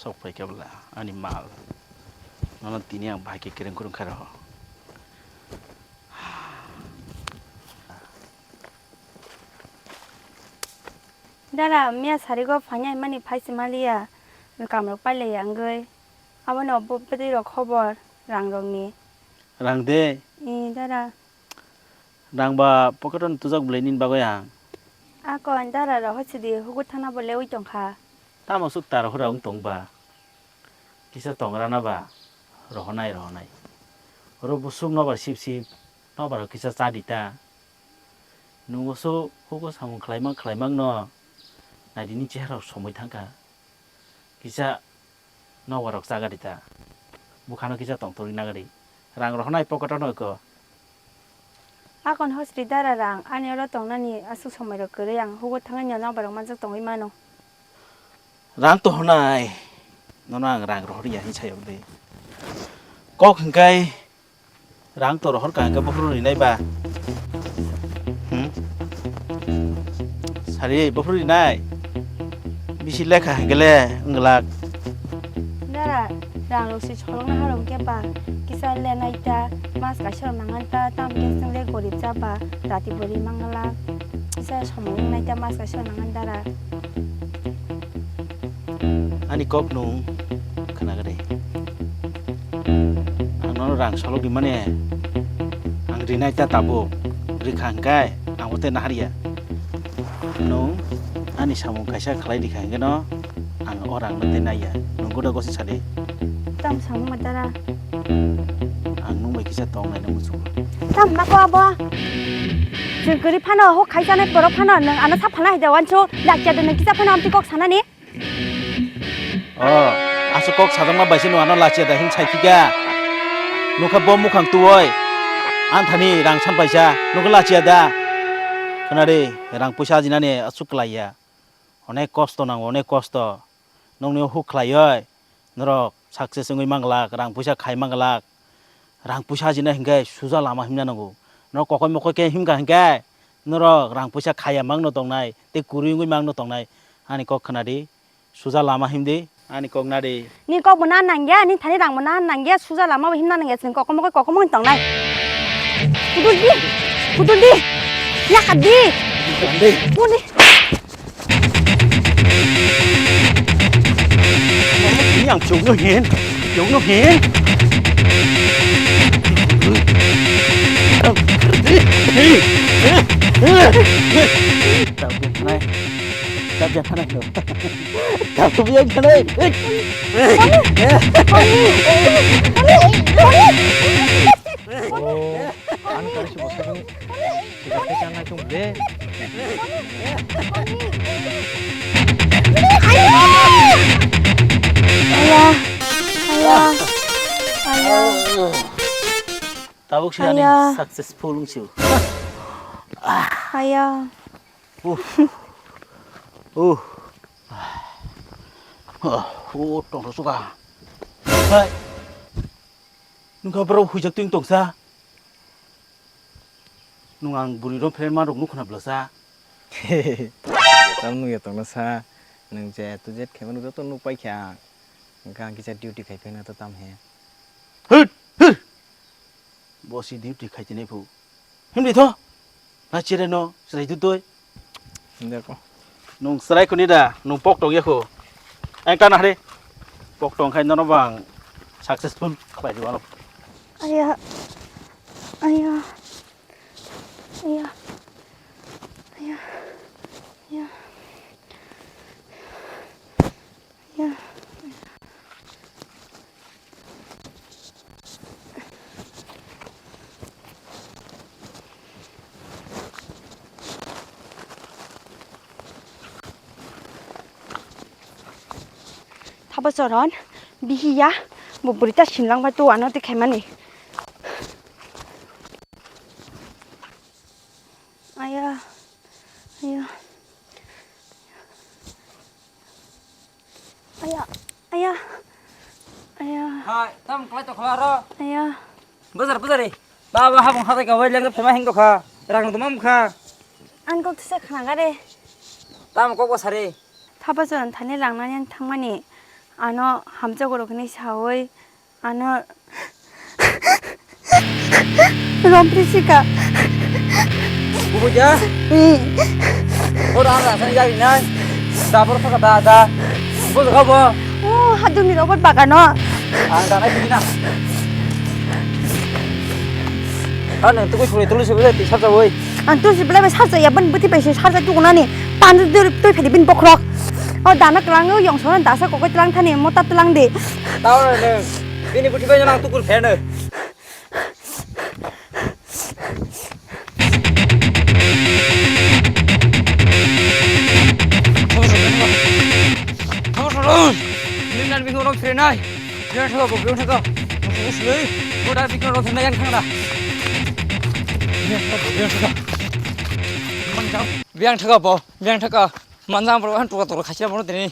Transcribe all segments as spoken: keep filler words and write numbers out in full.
Sok phaikha bwla ani mal. Nono tini ang bahai khe kereng kurung kha rw. Dara, miya sarigo phainai mani phai se maliya, kamrok pailaiya wngwi. Abono bo bwtwi rok khobor, rang rokni. Rang de? I, dara. Rang ba pocket-o tujak bwlai nini bagwi ang. Akon dara rok hochidi hugo thana bo lewi tongkha. Tamo suk tara hura wng tong ba? Kisa tong rana ba? Rohonai, rohonai. Oro busuk nobar sip sip, nobar kisa cha di ta. Nung oso hugo samung khlaimang khlaimang no naidi ni chehara rok somoi thangkha. Kisa nobar rok cha gari ta. Bukhano kisa tong torwi na gari. Rang rohonai pocket-o no ko. Akon hosri dara rang, ani oro tongnani aswk somoi rok kwrwi ang hugo thangwi no nobar rok manjak tongwi mano. Rang to honai. Nono ang rang rohor ya hin sayok de. Kok hingkai Rang to rohor ka hingke bophuru rinai ba? Hmm? Sari bophuru rinai? Bisi lekha hingke le wngglak. Dara, rang rok si cholokna harong ke ba? Kisa le naita, mas kaisa rok nangan ta, tam ke seng le gorib cha ba, rati bori mangala. Kisa somoi wng naita, mas kaisa rok nangan dara. Ani kok nung khna gade. Ang nono rang solok di mani ang rinai ta tabuk rikha hingkai ang bote nahar ya. Nung ani samung kaisa khlai rikha hingke no ang o rang no te nai ya. Nung goda gosi sadi. Tam samung ma dara. Ang nung bai kisa tong nai nung muchung. Tam ma ko abo. Chwng kwrwi phano ho khai chanai borok phano nung ano sa phana hai da wancho. Lakya de nung kisa phano amtwi kok sanani. O, aswk kok sajakma bai se nwng ano lachiya da hing sai khika. Nukha bo mukhang tuwoi. Anthani rang san paisa. Nukha lachiya da. Khwnadi, rang puisa ajinani aswk klaiya. Onek kosto nango, onek kosto. Nokni o huk khlaioi. Norok success wngwi manglak, rang puisa khai manglak. Rang puisa ajina hinkhe suja lama himna nango. Norok kokoi mokoi khe himkha hinkhe norok rang puisa khaya mangno tongnai, tei kwrwi wngwi mangno tongnai. Ani kok khwnadi, suja lama himdi, ani kok nadi. Ni kok bo na nangya, ni thani rang bo na nangya, suja lama bo himna nangya, chwng kokoi mokoi kokoi mokoi tongnai. Kuduldi, kuduldi, yakatdi. Kuduldi. Buni. Yang chukno hin, chukno hin. Tabuk nai, tabuk nai. Tabuk yang nai. Oh, ang kari si bosong. Sigatte channa chum le. Aya. Aya. Aya. Tabuk si ani Aya. Successful wngsi. Aya. Uh. Uh. Uh, tongro suka. Hai. Nungkha bro huijak tuing tongsa. Nung ang bwrwi rok friend man rok nukho na bwlasa. Tam nukya tongna sa, nung je to jet khaimano joto nukpai kha ang. Hwnkhe ang kisa duty khai phaina to tam he. Hut, hut. Bo si duty khai tini phu. Himdi tho. Na chere no, srai tu toi. Himda ko. Nung srai khuni da, nung pok tong ya kho. Ang ta na hare. Pok tong khai nono bang successful khlai di wano. Aya. Aya. Aya. Aya. Aya. Aya. Thabo choron, bihiya, bo bwrwi ta sinlangbai to ano tei khaimani. Aya, aya. Aya, aya. Aya. Hai, tam khlai to khlaro. Aya. Bazar, bazar. Baba habung hatai ka wai leng phema hing dokha. Rang dumam kha. Ang kok tisa khna gare. Tam kok basare. Thapa chon thani rang nani ang thangmani. Ano hamjakgo rok hinwi sawi ano romphri sika. Bubuja? Ora ang rasa jari nai. Dabor saka da da. Bubuja kabo. Oh, haduni robot bagano. Ang da nai na. Ano tu ko suri tulu suri ti sa sa woi. Ang tu si belai bai sarja ya, ban bwtwi bai se sarja tukunani. Pandu dur twi phedi bin bokhorok. O dana kwlangwi yong sona dasa kokoi tlang thani mota tlang di. Tao na nung. Bini bwtwi bai nang tukur pheno. Nini nan bini ulo phrenai. Biang thaka bo, biang thaka. Musu musu lei. Bo da bikno rot na yang thang da. Biang thaka, biang thaka. Manjang bo, biang thaka. Manjang bo han tura tura khasia bo tini.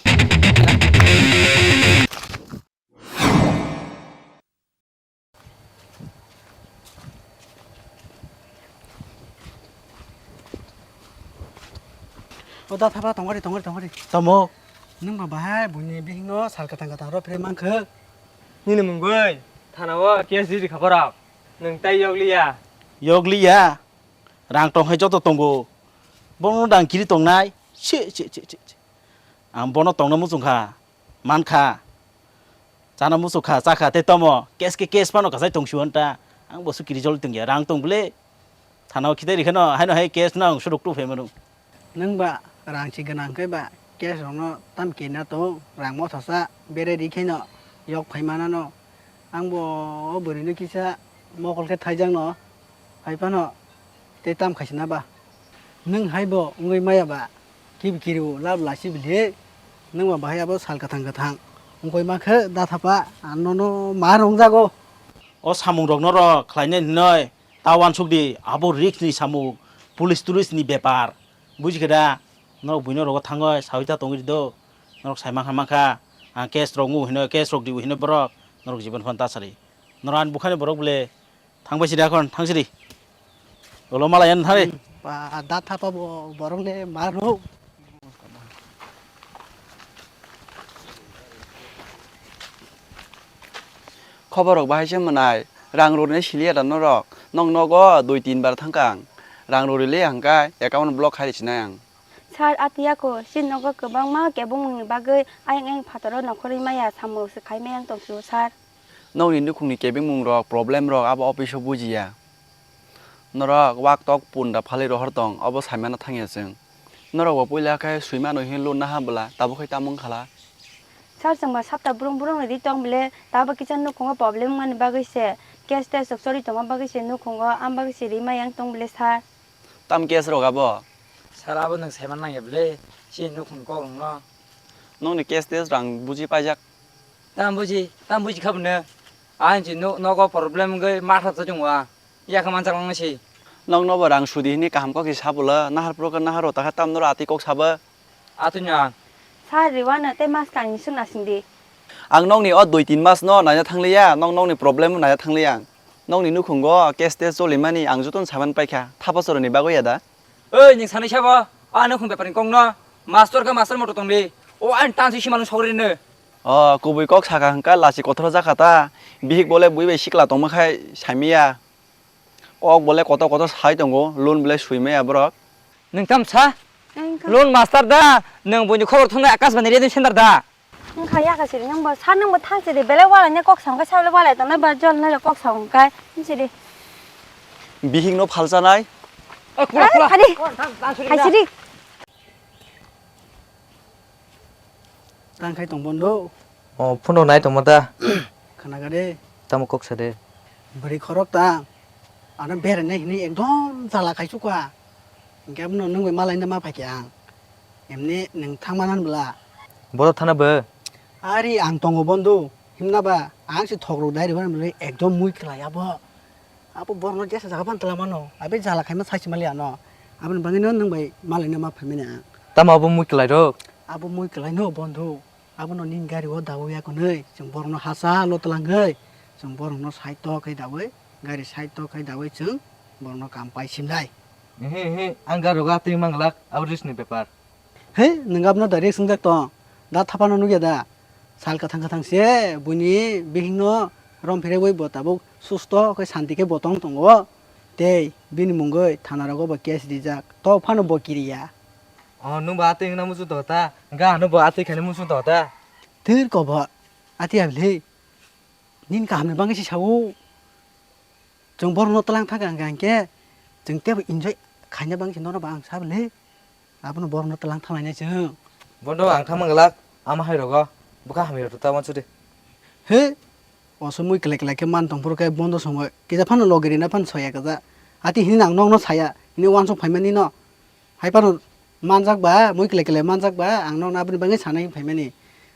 O da thapa tongari tongari tongari. Tamo. Nung ba bahai buini bihingno sal katang katang ro phre mankhe. Nini mungoi thana o case di khabarok. Nung tai yokliya. Yokliya. Rang tong hai joto tongo. Bono dang kiri tongnai. Che che che che. Ang bono tongna muchung kha. Man kha. Chana muchuk kha, cha kha, tei tomo. Case khe case phano kasai tong sio ta. Ang bo sukiri jol tongya, rang tong bwle. Thana o khitai rikheno, haino hai case no ang suruk tu phai manu. Nung ba rang si gwnang khe ba case rok no tam kena to, rang motha sa bere ri khe no yok phai mana no. Ang bo o bwrwi no kisa mokol khe thaijak no. Hai phano tei tam khaisina ba. Nwng hai bo wngwi maya ba, kibi kiriwo lab lasi bili. Nwng ba bahai abo sal kathang kathang wngwi mankhe da thapa, ang nono ma rwngjago. O samung rok norok khlainai hinoi ta uansuk di, abo risk ni samung, police tulis ni bepar. Buji khe da, norok buino rogo thangoi sawi ta tongwi do, norok sai mankha mankha, ang case rok ngu hinoi, case rok di hinoi borok, norok jibon phan ta sari. Norok ani bukhani borok bole, Thang bai sidi akhon, thang sidi. Ulo malai yan thari. Hmm, ba, da thapa bo, borok le ma rw. Khobor rok bahai se mwnai, rang rwrwini siliya da norok, nong nogo dui tin bar thangkha ang, rang rwrwile hangkha account block khai sinai ang. Sir, atiyako, chini nogo kwbangma kebengmungni bagwi ayang ayang phataro nokhorwi maya, samung se khai maya wng tong sio, sir. Nokni nukhungni kebengmung rok, problem rok abo office o bujiya. Norok wak tok punda phalwi rohor tong, obo saimano thangya chwng. Norok bo puila khe swimano hinwi loan naha bwla, tabuk khe tamo wngkhala? Sir, chwngba sapta brung brung rwdi tong bwle, tabuk kisa nukhungo problem wngmani bagwi se, case test rok choli tongma bagwi se nukhungo, am bagwi se rimai yang tong bwle, sir. Tam case rok abo? Sir, abo nwng saiman nangya bwle, chini nukhung kok rokno. Nokni case test rang buji paijak. Tam buji, tam buji kha bwno. Ang si no-, nogo problem wngwi ma thapsa chwngo ang. Yakha manchak langna si. Nokno bo rang sudi hwnwi kaham kok si sa bwla, nahar phuru khe nahar rw takha tamno rw atwi kok sabo. Atwino ang. Sir, riwano tei mask kangni swk nasingdi. Ang nokni o dui tin mas no naina thangliya, nok nokni problem no naina thangliya ang. Nokni nukhungo case test cholimani ang jotono saman paikha, thapa choroni bagwi ya da? Oi, nwng sanwi sabo, a nukhung beparni kokno, master khe master moto tongdi, o ani tansi simalwng sogri rino. O, kubui kok sakha hwnkha lachi kothoro jakha ta, bihik bole bui bai sikla tongma khai saimaya. Kok bole kotor kotor sai tongo, loan bole sui maya borok. Nwng tam sa? Ang kha. Loan master da, nwng buini khobor thumnai Akashbani radio center da? Wngkha yakha siri, nwngbo sa, nwngbo thang siri, belai walai nai kok sa hwnkha, sa belai walai tongnai, ba jol nai kok sa hwnkha, siri. Bihik no phalchanai. Eh, khula, khula. Phadi. Khula, thang, thang suri na. Hai siri. Tang khai tong bondo. O, phone rok nai tongma da? Khana kha de. Tamo kok sa de? Bwrwi khorok tang. Ano berainai hinwi ekdom jala khai chukha. Hinkhe abono nwng bai malaina ma phaikhe ang. Emni nwng thangma nan bwla. Bodo thana bo? Ari ang tongo bondo. Himna ba ang se thok rok dai rwmani ekdom mui kwlai abo. Abo borokno jesa jaga phano twla mano. Abe jala khaima sai se mali ano. Aboni bagwino nwng bai malaina ma phaimani ang. Tamo abo mui kwlai rok? Abo mui kwlai no bondo. Abono nini gari o dawi ya kwnwi. Chwng borokno hasa lo twlangwi. Chwng borokno side tok khe dawi. Gari side tok khe dawi chwng borokno kam pai simlai. Ehe, ehe, ang gari rogo atwi manglak. Abo risk ni bepar. He, nwng abono direct swngjak tong. Da thapano nukya da? Sal kwthang kwthang se buini bihikno rom phirwi bo tabuk susto khe santi khe bo tong tongo. Tei bini mungwi thana rogo bo case rijak. To phano bo kiriya. Oh, nwng bo atwi wngna muchung tongo ta? Hwnkhe ano bo atwi khaina muchung tongo ta? Thir kobo. Ati abli. Nini kahamni bagwi se sao. Chwng borokno twlang thang kha hwnkhe, chwng teibo enjoy khaina bagwi se nono bo ang sa bwle. Abono borokno twlang thang lainai chwng. Bondo ang thangma glak, ama hai rogo. Bwkha hamya rwta wansukdi. He, oso mui kwlai kwlai khe man tong phuru khe bondo somoi. Kisa phano logi rina phano soya kaja. Ati hini ang nokno saya, hini wansuk phaimani no. Hai phano manjak ba, mui kwlai kwlai manjak ba, ang nokno aboni bagwi sanai phaimani.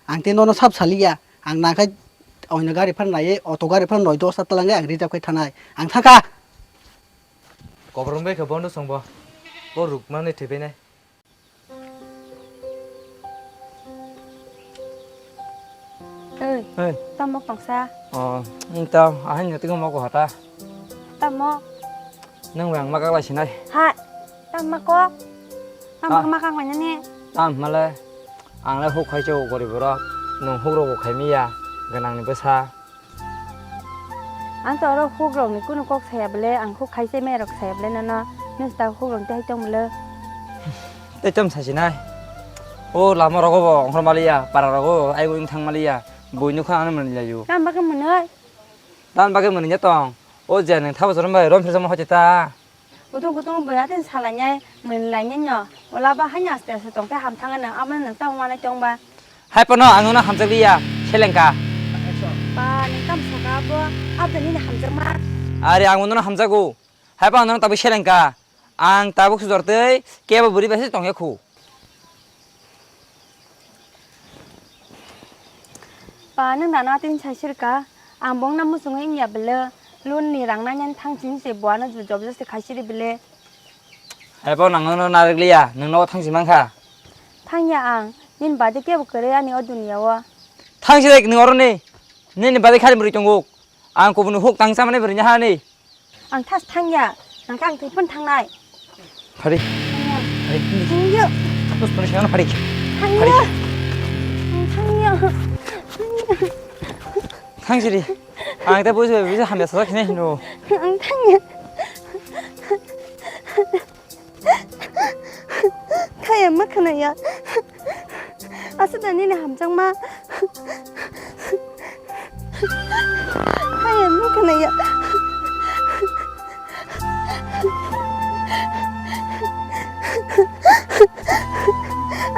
Ang tei nono sab saliya, ang nakhai oino gari phano naiwi, auto gari phano noi dosta twlangwi ang reserve khai thanai. Ang thangkha. Kokrong bai khe bondo songbo. Bo rukmani thwibainai. Oi, Oi. Tamo tongsa? Oh, wng tamo, ahai no tiko moko hata. Tamo? Nwng bai ang ma kaklai sinai. Hai, tamo ko? Tamo Ah. Ma kaklai nani? Tam himale, ang le huk khai cho gorib borok, nwng huk rok bo khai miya, gwnang ni bwsa. Ang to oro hukrokni kunu kok saya bwle, ang huk khai se merok saya bwle nono, nung ta hukrok tei hai tong bwle. Tei tong sasinai. O lama rogo bo ongkhor maliya, para rogo bo aibo wng thang maliya, bui nukha ano mwnwi laio. Tam bagwi mwnwi? Tam bagwi mwnwi ya tong. O je nwng thabo jorom bai rom phirjamo hoite ta. Kutung kutung bwya tei salainai, mwnwi lainai no. Ola ba haino aste aste tong khe ham thangano, amo nwng tamo manai tong ba. Hai pono ang nono hamjak liya, selengka. Ba, nwng tamo saka bo, abo nini hamjakma. Are, ang nono hamjago. Hai pono nono tabuk selengka. Ang tabuk sujor tei kebo bwrwi bai se tongya khu. Ba, nwng dano atwini sai sirka. Ang bongna muchungwi wngya bwle. Loan ni rang nani thang chini se buano jobjasti khai siri bwle. Hai pono ang nono narwk liya, nwng nogo thang si mankha. Thangya ang, nini bade kebo kwrwi ani o duniya o. Thang si dek nwng oroni, nini bade khali mwrwi tongo. Ang kubuni huk tang chamani bwrwi nahani. Ang thas thangya, nangkhe ang twi phano thangnai. Phari. Thangya. Phari. Thangya. Tapos phone siya phari. Thangya. Phari. Ang thangya. Thangya. Thang siri. Ang ta buji buji hamya sa khine hino. Ang thangya. Khaya ma khanaya. Asa da nini hamjakma. Khaya ma khanaya.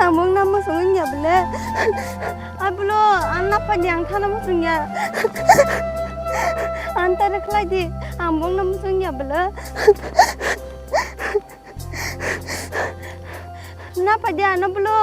Among nama songin ya bele. Abulo, anna padi ang thana musung ya. Antara khlai di, among nama songin ya bele. Na padi ano bulu.